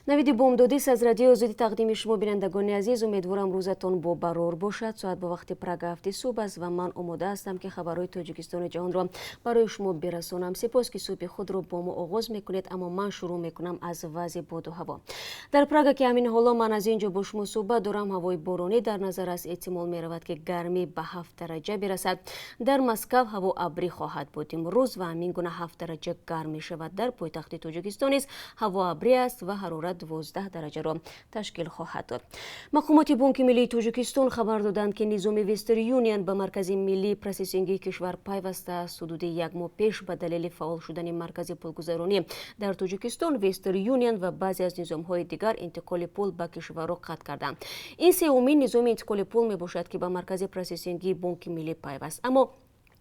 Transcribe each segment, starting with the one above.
Навиди бомдодист аз Радиои Озодӣ тақдими шумо, бинандагони азиз. Умедворам, рӯзатон бо барор бошад. Соат бо вақти Прага 7-и субҳ аст ва ман омода ҳастам, ки хабарҳои Тоҷикистону ҷаҳонро барои шумо бирасонам. Сипос, ки субҳи худро бо мо оғоз мекунед. Аммо ман шурӯъ мекунам аз вазъи боду ҳаво дар Прага, ки ҳамин ҳоло ман аз ин ҷо бо шумо суҳбат дорам, ҳавои боронӣ дар назар аст. Эҳтимол меравад, ки гармӣ ба 7 дараҷа бирасад. Дар Москав ҳаво абрӣ хоҳад буд имрӯз ва ҳамин гуна 7 дараҷа гарм мешавад. Дар пойтахти Тоҷикистон низ ҳаво абрӣ аст ва ҳарорат 12 дараҷаро ташкил хоҳад дод. Мақомоти Бонки миллии Тоҷикистон хабар доданд, ки низоми Вестерн Юнион ба маркази миллии процессингии кишвар пайвастааст. Ҳудуди як моҳ пеш ба далели фаъол шудани маркази пулгузаронӣ дар Тоҷикистон Вестерн Юнион ва баъзе аз низомҳои дигар интиқоли пул ба кишварро қатъ карданд. Ин сеюмин низоми интиқоли пул мебошад, ки ба маркази процессингии Бонки миллӣ пайваст. Аммо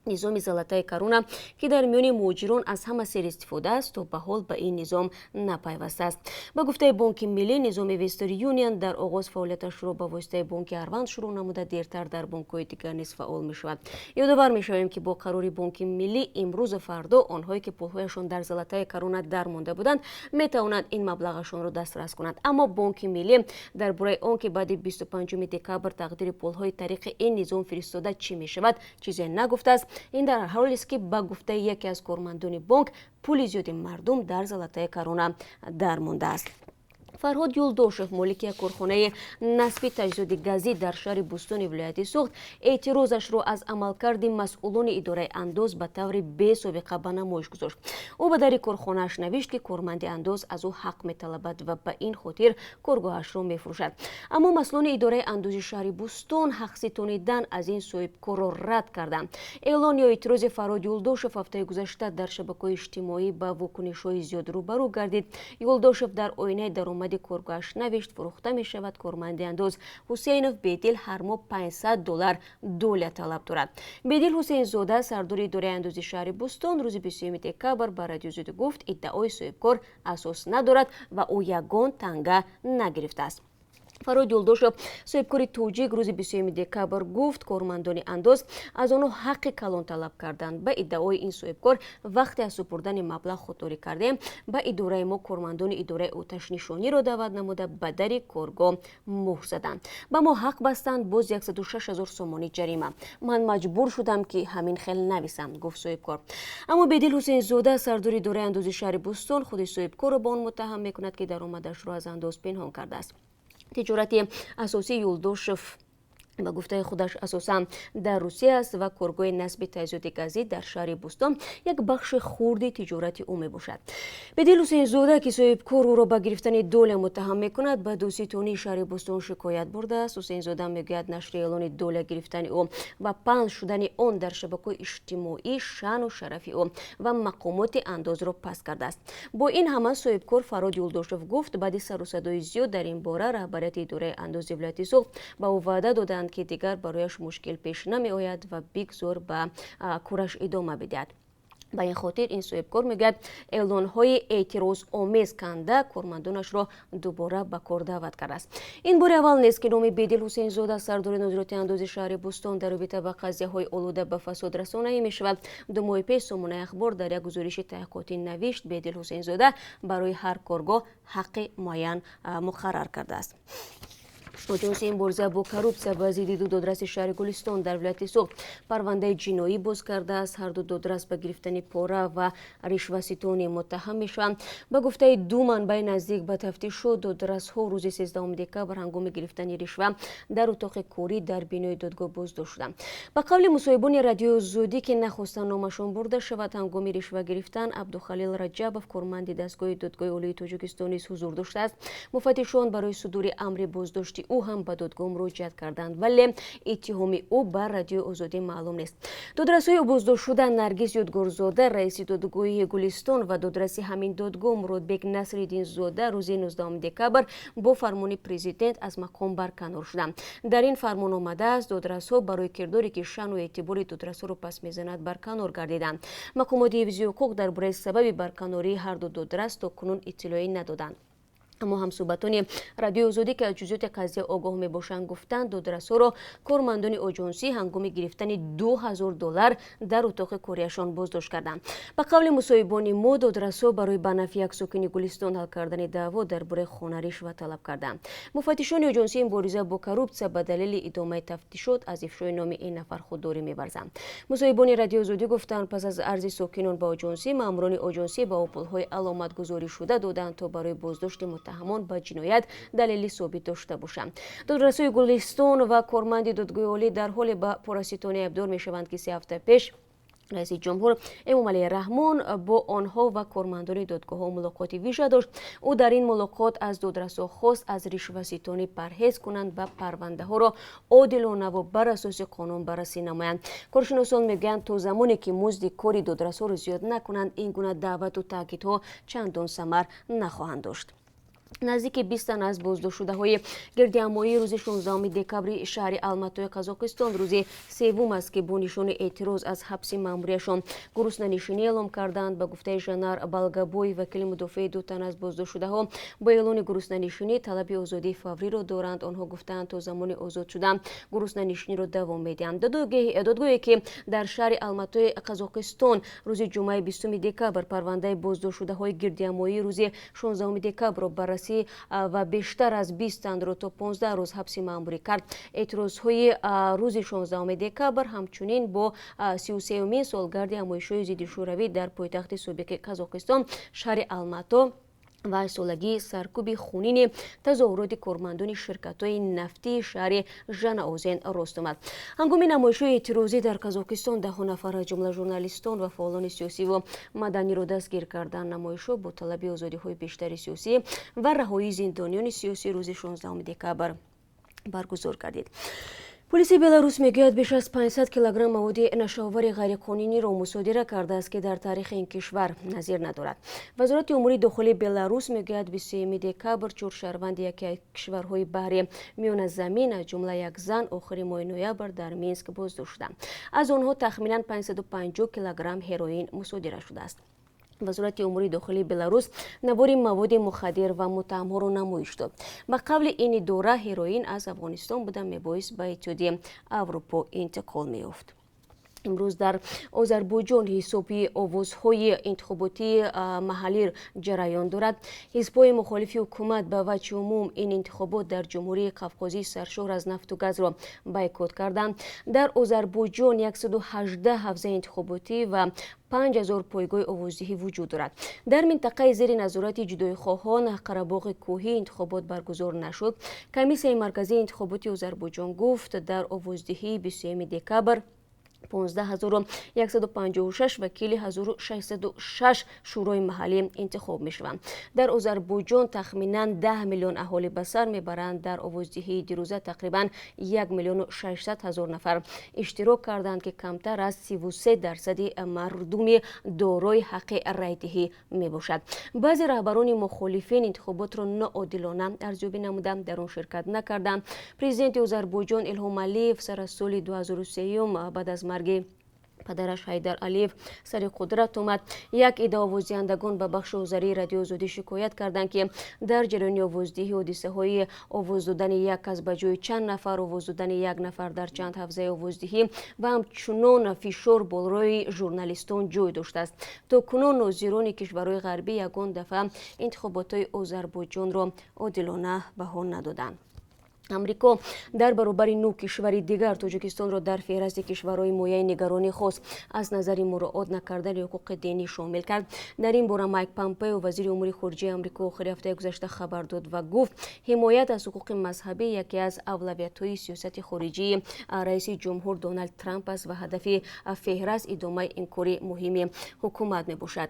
низоми Золотая корона, ки дар миёни муҳоҷирон аз ҳама серистифода аст, то ба ҳол ба ин низом напайвастааст. Ба гуфтаи Бонки миллӣ, низоми Вестерн Юнион дар оғоз фаъолияташро ба воситаи бонки Арванд шурӯъ намуда, дертар дар бонкҳои дигар низ фаъол мешавад. Ёдовар мешавем, ки бо қарори Бонки миллӣ имрӯзу фардо онҳое, ки пулҳояшон дар Золотая корона дармонда буданд, метавонанд ин маблағашонро дастрас кунанд. Аммо Бонки миллӣ дар бораи он ки баъди 25 декабр тақдири пулҳои тариқи ин низом фиристода чӣ мешавад, чизе нагуфтааст. Ин дар ҳолест, ки ба гуфтаи яке аз кормандони бонк, пули зиёди мардум дар Золотая корона дармондааст. Фарҳод Юлдошев, молики як корхонаи насби таҷҳизоти газӣ дар шаҳри Бӯстони вилояти Суғд, эътирозашро аз амалкарди масъулони идораи андоз ба таври бесобиқа ба намоиш гузошт. Ӯ ба дари корхонааш навишт, ки корманди андоз аз ӯ ҳақ металабад ва ба ин хотир коргоҳашро мефурӯшад. Аммо масъулони идораи андози шаҳри Бӯстон ҳақситонидан аз ин соҳибкорро рад карданд. Эълон ё эътирози Фарҳод Юлдошев ҳафтаи гузашта дар шабакаҳои иҷтимоӣ ба вокунишҳои зиёд рӯбарӯ гардид. Юлдошев дар оинаи даромади коргоҳаш навишт: «Фурӯхта мешавад. Корманди андоз Ҳусейнов Бедил ҳар моҳ 500 доллар доля талаб дорад». Бедил Ҳусейнзода, сардори идораи андози шаҳри Бӯстон, рӯзи 20 декабр ба Радиои Озодӣ гуфт, иддаои соҳибкор асос надорад ва ӯ ягон танга нагирифтааст. Фарҳод Юлдошев, соҳибкори тоҷик, рӯзи 20 декабр гуфт, кормандони андоз аз онҳо ҳаққи калон талаб карданд. Ба иддаои ин соҳибкор, вақте аз супурдани маблағ худдорӣ кардем, ба идораи мо кормандони идораи оташнишониро даъват намуда, ба дари коргоҳ муҳр заданд, ба мо ҳақ бастанд, боз 106 ҳазор сомонӣ ҷарима. «Ман маҷбур шудам, ки ҳамин хел нависам», гуфт соҳибкор. Аммо Бедил Ҳусейнзода, сардори идораи андози шаҳри Бӯстон, худи соҳибкорро ба он муттаҳам мекунад, ки даромадашро аз андоз пинҳон кардааст. Тиҷорати асосии Юлдошев, ба гуфтаи худаш, асосан дар Русия аст ва коргоҳи насби таҷҳизоти газӣ дар шаҳри Бӯстон як бахши хурди тиҷорати ӯ мебошад. Бедил Ҳусейнзода, ки соҳибкор ӯро ба гирифтани доля муттаҳам мекунад, ба додситонии шаҳри Бӯстон шикоят бурдааст. Ҳусейнзода мегӯяд, нашри эълони доля гирифтани ӯ ва паҳн шудани он дар шабакаҳои иҷтимоӣ шаъну шарафи ӯ ва мақомоти андозро паст кардааст. Бо ин ҳама соҳибкор Фарҳод Юлдошев гуфт, баъди сарусадои зиёд дар ин бора раҳбарияти идораи андози вилояти Суғд ба ӯ ваъда доданд, ки дигар барояш мушкил пеш намеояд ва бигзор ба кораш идома бидиҳад. Ба ин хотир ин соҳибкор мегӯяд, эълонҳои эътирозомез канда, кормандонашро дубора ба кор даъват кардааст. Ин бори аввал нест, ки номи Бедил Ҳусейнзода, сардори нозироти андози шаҳри Бӯстон, дар робита ба қазияҳои олуда ба фасод расонаӣ мешавад. 2 моҳи пеш Сомонаи Ахбор дар як гузориши таҳқиқотӣ навишт, Бедил Ҳусейнзода барои ҳар коргоҳ ҳаққи муайян муқаррар кардааст. Оҷонсии мубориза бо коррупсия ба зидди ду додраси шаҳри Гулистон дар вилояти Суғд парвандаи ҷиноӣ боз кардааст. Ҳарду додрас ба гирифтани пора ва ришваситонӣ муттаҳам мешаванд. Ба гуфтаи ду манбаи наздик ба тафтишот, додрасҳо рӯзи 13 декабр ҳангоми гирифтани ришва дар утоқи корӣ дар бинои додгоҳ боздошт шуданд. Ба қавли мусоҳибони Радиои Озодӣ, ки нахостанд номашон бурда шавад, ҳангоми ришва гирифтан Абдухалил Раҷабов, корманди дастгоҳи Додгоҳи Олии Тоҷикистон, низ ҳузур доштааст. Муфаттишон барои судури амри боздошти ӯ ҳам ба додгоҳ муроҷиат карданд, вале иттиҳоми ӯ ба Радиои Озодӣ маълум нест. Додрасҳои боздоштшуда Наргиз Ёдгорзода, раиси додгоҳи Гулистон, ва додраси ҳамин додгоҳ Муродбек Насриддинзода рӯзи 19 декабр бо фармони президент аз мақом барканор шуданд. Дар ин фармон омадааст, додрасҳо барои кирдоре, ки шаъну эътибори додрасҳоро пас мезанад, барканор гардиданд. Мақомоти ҳифзи ҳуқуқ дар бораи сабаби барканории ҳарду додрас то кунун иттилоъе надоданд. Аммо ҳамсӯҳбатони Радиои Озодӣ, ки аз ҷузъиёти қазия огоҳ мебошанд, гуфтанд, додрасҳоро кормандони оҷонсӣ ҳангоми гирифтани 2000 доллар дар утоқи кориашон боздошт карданд. Ба қавли мусоҳибони мо, додрасҳо барои ба нафъи як сокини Гулистон ҳал кардани даъво дар бораи хона ришва талаб карданд. Муфаттишони оҷонсии мубориза бо коррупсия ба далели идомаи тафтишот аз ифшои номи ин нафар худдорӣ меварзанд. Мусоҳибони Радиои Озодӣ гуфтанд, пас аз арзи сокинон ба оҷонсӣ, маъмурони оҷонсӣ ба ӯ пулҳои аломатгузорӣ шуда доданд, то барои боздошти муттаҳамон ба ҷиноят далели собит дошта бошанд. Додрасои Гулистон ва корманди додгоҳи олӣ дар ҳоле ба пораситонӣ айбдор мешаванд, ки 3 ҳафта пеш раиси ҷумҳур Эмомалӣ Раҳмон бо онҳо ва кормандони додгоҳҳо мулоқоти вижа дошт. Ӯ дар ин мулоқот аз додрасҳо хост, аз ришваситонӣ парҳез кунанд ва парвандаҳоро одилонаву бар асоси қонун баррасӣ намоянд. Коршиносон мегӯянд, то замоне ки музди кори додрасҳоро зиёд накунанд, ин гуна даъвату таъкидҳо чандон самар нахоҳанд дошт. Наздики 20 тан аз боздоштшудаҳои гирдиҳамоии рӯзи 16 декабри шаҳри Алматои Қазоқистон рӯзи севум аст, ки бо нишони эътироз аз ҳабси маъмурияшон гуруснанишинӣ эълом карданд. Ба гуфтаи Жанар Балгабоев, вакили мудофиаи ду тан аз боздоштшудаҳо, бо эълони гуруснанишинӣ талаби озодии фавриро доранд. Онҳо гуфтаанд, то замони озод шудан гуруснанишиниро давом медиҳанд. Додгоҳе, ки дар шаҳри Алматои Қазоқистон рӯзи ҷумъаи 20 декабр парвандаи боздоштшудаҳои гирдиҳамоии рӯзи 16 декабрро баррасӣ ва бештар аз 20 танро то 15 рӯз ҳабси маъмурӣ кард, эътирозҳои рӯзи 16 декабр ҳамчунин бо 33-умин солгарди ҳамоишҳои зидди шӯравӣ дар пойтахти собиқи Қазоқистон, шаҳри Алмато, ва солагии саркӯби хунини тазоҳуроти кормандони ширкатҳои нафтии шаҳри Жанаозен рост омад. Ҳангоми намоишҳои эътирозӣ дар Қазоқистон даҳҳо нафар, аз ҷумла журналистон ва фаъолони сиёсиву маданиро дастгир карданд. Намоишҳо бо талаби озодиҳои бештари сиёсӣ ва раҳоии зиндониёни сиёсӣ рӯзи 16 декабр баргузор гардид. Полиси Беларус мегӯяд, беш аз 500 килограмм маводи нашъаовари ғайриқонуниро мусодира кардааст, ки дар таърихи ин кишвар назир надорад. Вазорати умури дохилии Беларус мегӯяд, 23 декабр чор шаҳрванди яке аз кишварҳои баҳри Миёназамин, аз ҷумла як зан, охири моҳи ноябр дар Минск боздошт шуданд. Аз онҳо тахминан 550 килограмм ҳероин мусодира шудааст. Вазорати умури дохилии Беларус навори маводи мухаддир ва муттаҳамҳоро намоиш дод. Ба қавли ин идора, ҳероин аз Афғонистон буда, мебоист ба Иттиҳоди Аврупо интиқол меёфт. Имрӯз дар Озарбойҷон ҳисоби овозҳои интихоботии маҳаллӣ ҷараён дорад. Ҳизбҳои мухолифи ҳукумат ба ваҷҳи умум ин интихобот дар ҷумҳурии Қавқозии саршор аз нафту газро бойкот карданд. Дар Озарбойҷон 118 ҳавзаи интихоботӣ ва 5000 пойгоҳи овоздиҳӣ вуҷуд дорад. Дар минтақаи зери назорати ҷудоихоҳон, Қарабоғи Кӯҳӣ, интихобот баргузор нашуд. Комиссияи марказии интихоботи Озарбойҷон гуфт, дар овоздиҳии 23 декабр 15 156 вакили 1606 шӯрои маҳаллӣ интихоб мешаванд. Дар Озарбойҷон тахминан 10 миллион аҳолӣ ба сар мебаранд. Дар овоздиҳии дирӯза тақрибан 1 миллиону 600 ҳазор нафар иштирок карданд, ки камтар аз 33 дарсади мардуми дорои ҳаққи райдиҳӣ мебошад. Баъзе раҳбарони мухолифин интихоботро ноодилона арзёбӣ намуданд, дар он ширкат накарданд. Президенти Озарбойҷон Илҳом Алиев сар аз соли 2003 баъд аз марги падараш Ҳайдар Алиев сари қудрат омад. Як идда овоздиҳандагон ба бахши озарии Радиои Озодӣ шикоят карданд, ки дар ҷараёни овоздиҳӣ ҳодисаҳои овоз додани як кас ба ҷои чанд нафар, овоз додани як нафар дар чанд ҳавзаи овоздиҳӣ ва ҳамчунон фишор болои журналистон ҷой доштааст. То кунун нозирони кишварҳои ғарбӣ ягон дафъа интихоботҳои Озарбойҷонро одилона баҳо надоданд. Амрико дар баробари нӯ кишвари дигар Тоҷикистонро дар феҳрасти кишварҳои мояи нигаронӣ хос аз назари муроот накардани ҳуқуқи динӣ шомил кард. Дар ин бора Майк Помпео, вазири умури хориҷаи Амрико, охири ҳафтаи гузашта хабар дод ва гуфт, ҳимоят аз ҳуқуқи мазҳабӣ яке аз авлавиятҳои сиёсати хориҷии раиси ҷумҳур Доналд Трамп аст ва ҳадафи феҳраст идомаи ин кори муҳими ҳукумат мебошад.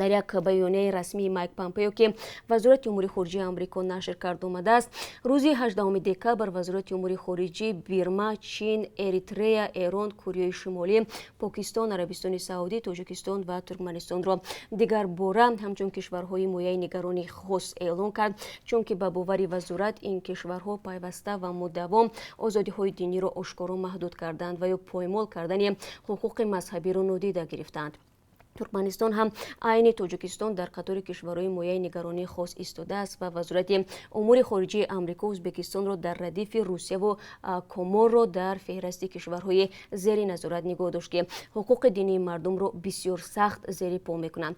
Дар як баёнияи расмии Майк Помпео, ки Вазорати умури хориҷаи Амрико нашр кард, омадааст, рӯзи 18 декабр Вазорати умури хориҷӣ Бирма, Чин, Эритрея, Эрон, Кореяи Шимолӣ, Покистон, Арабистони Саудӣ, Тоҷикистон ва Туркманистонро дигар бора ҳамчун кишварҳои мояи нигаронии хос эълон кард, чунки ба бовари вазорат ин кишварҳо пайваста ва мудавом озодиҳои диниро ошкоро маҳдуд карданд ва ё поймол кардани ҳуқуқи мазҳабиро нодида гирифтаанд. Туркманистон ҳам айни Тоҷикистон дар қатори кишварҳои мояи нигаронии хос истодааст ва Вазорати умури хориҷии Амрико Ӯзбекистонро дар радифи Русияву Коморро дар феҳристи кишварҳои зери назорат нигоҳ дошт, ки ҳуқуқи динии мардумро бисёр сахт зери по мекунанд.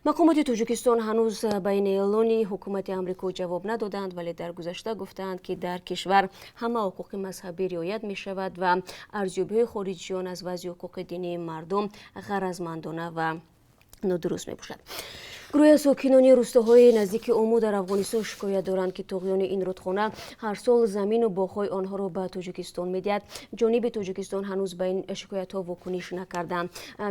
Мақомоти Тоҷикистон ҳанӯз ба ин эълони ҳукумати Амрико ҷавоб надоданд, вале дар гузашта гуфтаанд, ки дар кишвар ҳама ҳуқуқи мазҳабӣ риоят мешавад ва арзёбиҳои хориҷиён аз вазъи ҳуқуқи динии мардум ғаразмандона ва нодуруст мебошад. Гурӯҳи аз сокинони рустоҳои наздики Ому дар Афғонистон шикоят доранд, ки туғёни ин рудхона ҳар сол замину боғҳои онҳоро ба Тоҷикистон медиҳад. Ҷониби Тоҷикистон ҳанӯз ба ин шикоятҳо вокуниш накарданд.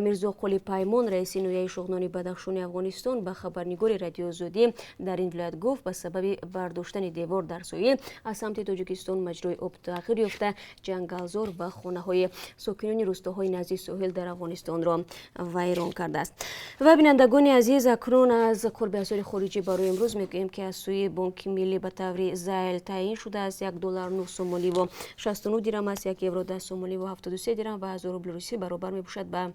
Мирзоқули Паймон, раиси ноҳияи Шуғнони Бадахшони Афғонистон, ба хабарнигори Радиои Озодӣ дар ин вилоят гуфт, ба сабаби бардоштани девор дар соҳил аз самти Тоҷикистон маҷрои об тағйир ёфта, ҷангалзор ва хонаҳои сокинони рустоҳои назди соҳил дар Афғонистонро вайрон кардааст. Ва бинандагони азиз, акнун аз қурби асъори хориҷӣ барои имрӯз мегӯем, ки аз сӯи Бонки Миллӣ ба таври зайл таъин шудааст. 1 доллар 9 сомониву 69 дирам аст, 1 евро 10 сомониву 73 дирам ва 1000 рубли русӣ баробар мебошад ба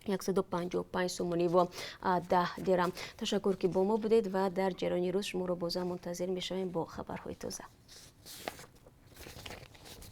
155 сомониву 10 дирам. Ташаккур, ки бо мо будед, ва дар ҷараёни рӯз шуморо бозам мунтазир мешавем бо хабарҳои тоза.